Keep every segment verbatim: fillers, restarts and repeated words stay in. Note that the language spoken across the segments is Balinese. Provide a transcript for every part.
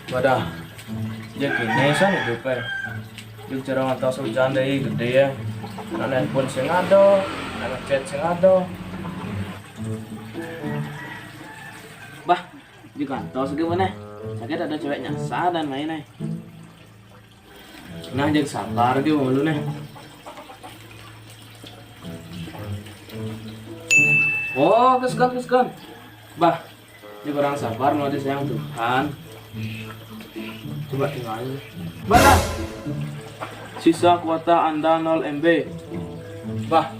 Wadah, ya kene san idup e. Yuk jarang ngantos ujan deh, gede ya. Nak nelpon sing ado, nak ngechat sing ado. Bah, di kantor sih gimana? Sakit ada cewek nyasar dan main eh. Nah, jadi sabar gitu malu nih. Oh, kesekan, kesekan. Bah, ini kurang sabar mau disayang Tuhan. Coba tinggal. Mana? Sisa kuota Anda nol M B. Bah,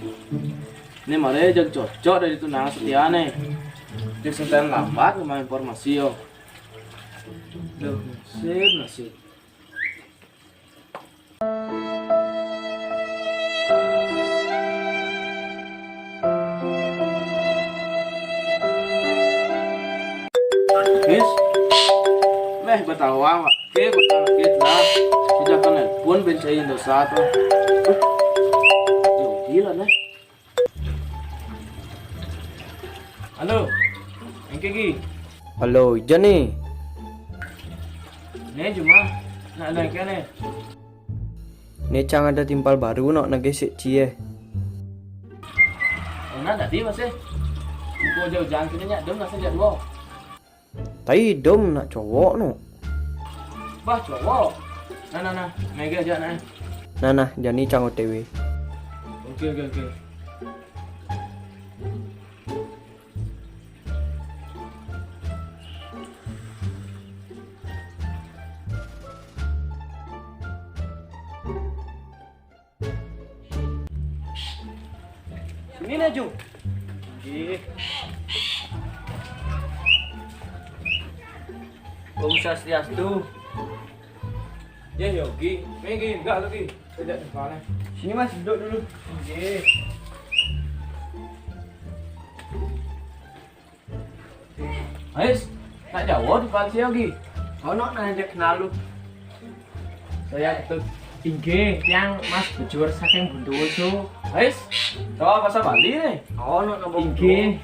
ini malah jag cocok dari tunangan setia nih. Dia senten lambat sama informasi yo. Duh, nasib, nasib. Wis. Meh betawa, Wak. Oke, kok sakit lah. Tidak kena pun bencain dosa tuh. Yo, gila nih. Halo. Engke ki. Halo, Jani. Ne cuma nak ada engke ne. Ne cang ada timpal baru nok nage sik cie. Nah, tadi masih. Engko jauh-jauh kene nyak dem nak sejak dua. Tai dom nak cowok no. Bah, cowok. Nah, nah, nah. Mega aja nah. Nah, nah, Jani cang O T W. Oke, oke, oke. Sini, Naju. Nggih. Om Swastiastu. Ya, Yogi. Megi, enggak lagi. Tidak depan. Sini, Mas, duduk dulu. Nggih. Ais, tak jauh di Palsi lagi. Ono nang ajak kenal lu. Saya ketut. Inggih, tiang Mas Bujur saking Bondowoso. Ais, tahu bahasa Bali nih? Ono nang Inggih.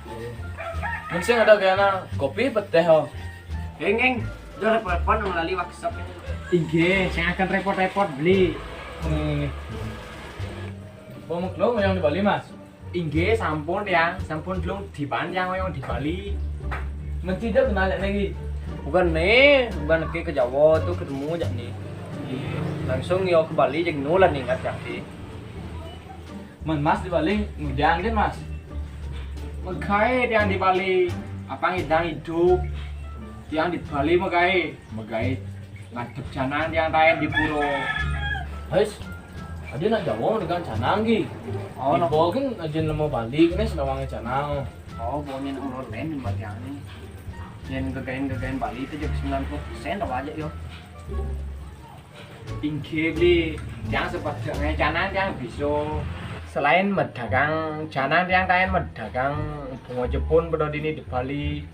Mungkin ada kayaknya kopi peteh oh. Geng, geng. Udah repot-repot nang lali WhatsApp ini. Inggih, sing akan repot-repot beli. Nih. Mau yang di Bali, Mas? Inggih, sampun, Tiang. Sampun belum diban Tiang yang di Bali. Mesti dia kenal lagi. Bukan nih, bukan ke, ke Jawa tuh ketemu aja nih. Langsung yo ke Bali, jadi nulan ingat ya sih. Men Mas di Bali, ngidang kan Mas? Megai Tiang di Bali, apa ngidang hidup? Tiang di Bali megai, megai ngadep janang Tiang taen di puro. Ais, ade nak Jawa dengan canang ki. Oh, nak Ibu kan aja nemu Bali kene senawangnya canang. Oh, bonyen urut lain di Matiang ini. Yang gegain-gegain Bali itu juga sembilan puluh persen apa aja yo. Inggih beli, yang seperti canang yang bisa. Selain medagang canang yang lain medagang bunga Jepun pada dini di Bali.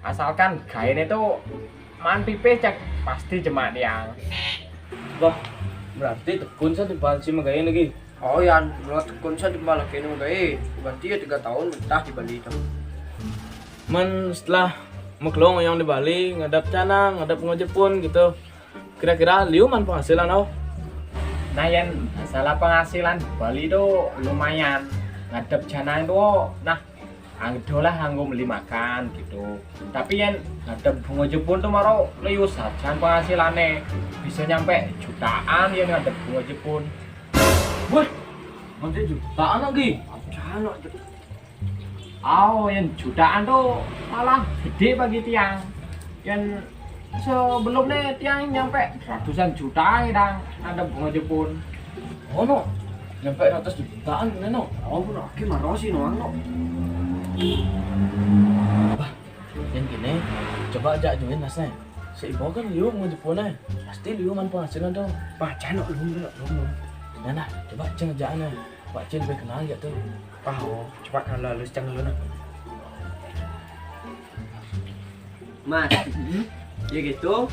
Asalkan gaene itu man pipis cek pasti jemak tiang. Wah, berarti tekun sa di Bali sih megai lagi. Oh ya, menurut tekun sa di Bali kene megai. Berarti ya tiga tahun betah di Bali itu. Men setelah meglong yang di Bali, ngadap canang, ngadap bunga Jepun gitu. Kira-kira liu man penghasilan oh? Nah, yang masalah penghasilan di Bali itu lumayan ngadep canang itu, nah, anggo lah anggo beli makan gitu. Tapi yang ngadep bunga Jepun tuh maro liu sajan penghasilannya, bisa nyampe jutaan yang ngadep bunga Jepun. Wah, nanti jutaan lagi. Jutaan lagi. Oh, yang jutaan tuh malah gede bagi tiang. Yang sebelumnya tiang nyampe ratusan juta ya, Dang. Ada bunga Jepun. Oh, no. Nyampe ratus jutaan, no. Oh, bro, oke, maro sih, no, no. Bah, yang gini, coba ajak join, Mas, nih. Si Ibo kan liu bunga Jepun, nih. Pasti liu man penghasilan, dong. Wah, jangan, no, no, no, no. Nah, nah, coba ceng ajak, nih. Pak Cil lebih kenal ya, tuh. Pah, oh, coba kalau halus cang lu nah. Mas, ya gitu.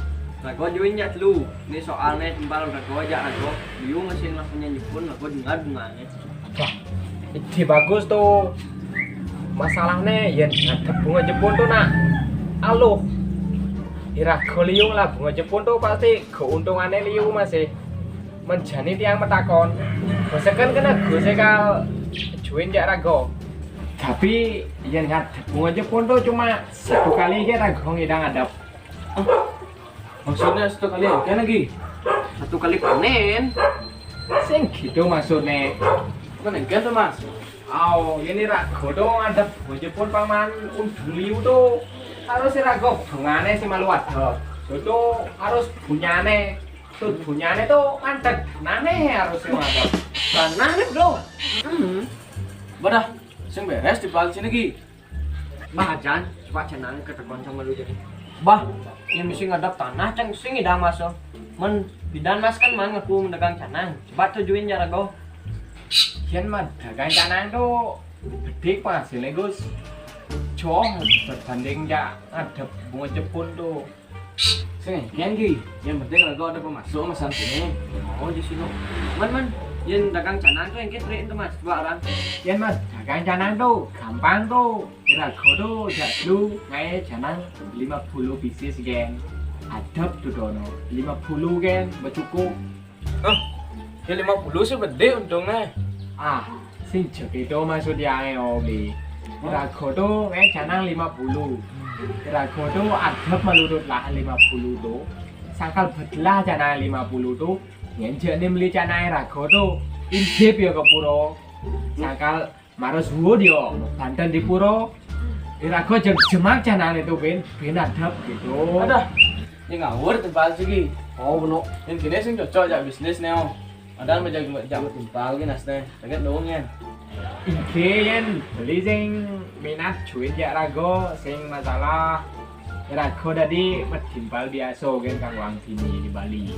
Lagu join ya lu. Ini soalnya timpal lagu aja lagu. Biung sing lah punya Jepun, lagu dengar bunganya. Wah, ide bagus tuh. Masalahnya ya ngadep bunga Jepun tuh nah. Aluh. Ira go liu lah bunga jepun to pasti go untungane liu, Mas, e. Men jani tiang metakon. Boseken kena go sekal join jak rago. Tapi yen ngadep bunga jepun to cuma satu kali ge rago ngidang adep. Maksudnya satu kali akeh lagi? Satu kali panen. Sing gitu maksudnya. Menengken to, Mas? Au, ini rago to ngadep bunga jepun paman undung liu to. Harus si rago bungane si malu adep. To harus bunyane. To bunyane to ngadep nane harus si ngadep. Banane, Bro. Hmm. Badah, sing beres di bal sini ki. Bah, jan, coba cenang ketekon sama lu jadi. Bah, yang mesti ngadep tanah cang sing idang maso. Men bidan Mas kan man ngaku mendagang canang. Coba tujuin cara go. Yen mah dagang canang to bedik penghasilnya, Gus. Joh berbanding jak ngadep bunga jepun to. Sing, yen ki, yang penting rago ada pemasuk, Mas, santine. Oh, di sini. Man, man, yen dagang canang to yang kita itu, Mas, dua orang. Yen mah dagang canang to gampang to. Rago to jak lu ngae canang lima puluh biji segen. Adep to dono. Lima puluh gen, becukup. Hah? Ya lima puluh sih gede untungnya. Ah, sing jek itu maksud yang obi. Rago to ngae canang lima puluh. Rago to adep melurut lah lima puluh to. Sangkal bedelah canang lima puluh to. Yen jek ni beli canang rago to. Indip ya ke pura. Sangkal Maros wuo dia, banten di pura. Irago jeng jemak janane tuh, Bin. Bin adep gitu. Aduh, ini ngawur tempat sih. Oh, bener. Yang gini sing cocok jak bisnis nih, Om. Padahal mau jak jak timpal ki nasne. Kaget dong ya. Iki yen beli sing minat join jak rago, sing masalah rago tadi timpal biasa kan kang wang sini di Bali.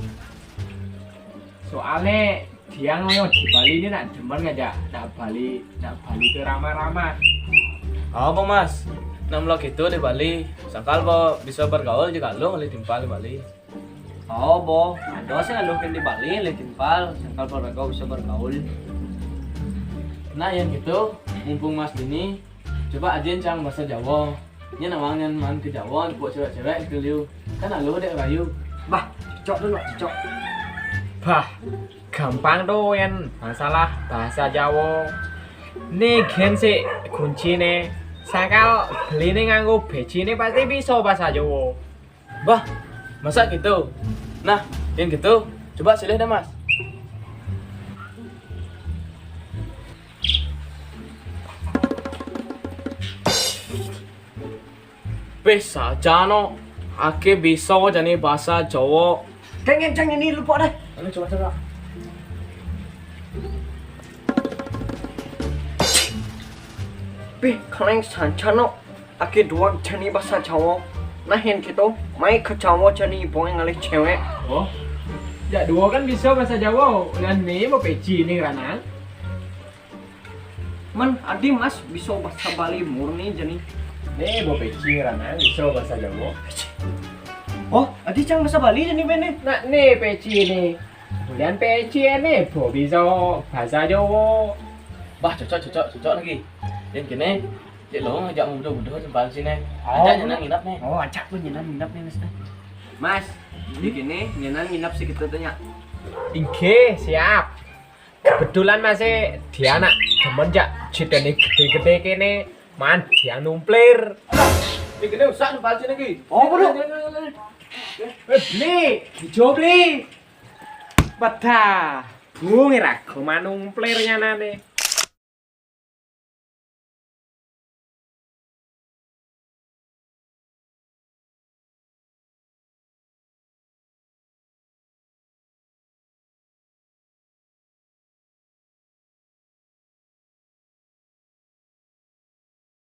Soale dia ngoyo di Bali ini nak demen ngajak nak Bali, nak Bali ke ramah-ramah. Apa, Mas? Nak mula gitu di Bali, sangkal po bisa bergaul juga lo oleh timpal di Bali. Oh, bo, ada sih ngeluhin di Bali, oleh timpal, sangkal po mereka bisa bergaul. Nah, yang gitu, mumpung Mas Dini, coba ajain cang bahasa Jawa. Ini nawang yang man ke Jawa, buat cewek-cewek ke liu. Kan alo dek rayu. Bah, cocok tuh, Nok, cocok. Bah, gampang tuh yang masalah bahasa Jawa. Nih gen sih kunci nih. Sangkal beli nih nganggo beci nih pasti bisa bahasa Jawa. Bah, masa gitu? Nah, yang gitu, coba silih deh, Mas. Wis sajano, ake bisa jane basa Jawa. Deng, deng, ini lupa deh. Ayo coba, coba. Pih, kaleng sancano, ake duang jani basa Jawa. Nah, yang gitu, mai ke Jawa jani boy ngalih cewek. Oh, ya dua kan bisa basa Jawa. Ulan nih mau peci nih ranang. Men, adi Mas bisa basa Bali murni jani. Nih, bo peci ranang bisa basa Jawa. Oh, adi cang basa Bali jani bene. Nah, nih peci nih. Kemudian peci ini bo bisa basa Jawa. Bah, cocok, cocok, cocok lagi. Yang kene, cek lo ngajak muda-muda tempat sini. Oh. Ajak nyenang nginap nih. Oh, ajak tuh nyenang nginap nih, Mas. Mas, di kene nyenang nginap sih kita tanya. Inggih, siap. Kebetulan masih dia anak demen jak jedane gede-gede kene, man dia numplir. Iki ne usah nempel sini iki. Oh, bro. Eh, beli, ijo beli. Pedah. Bung ira go manumplir nyanane.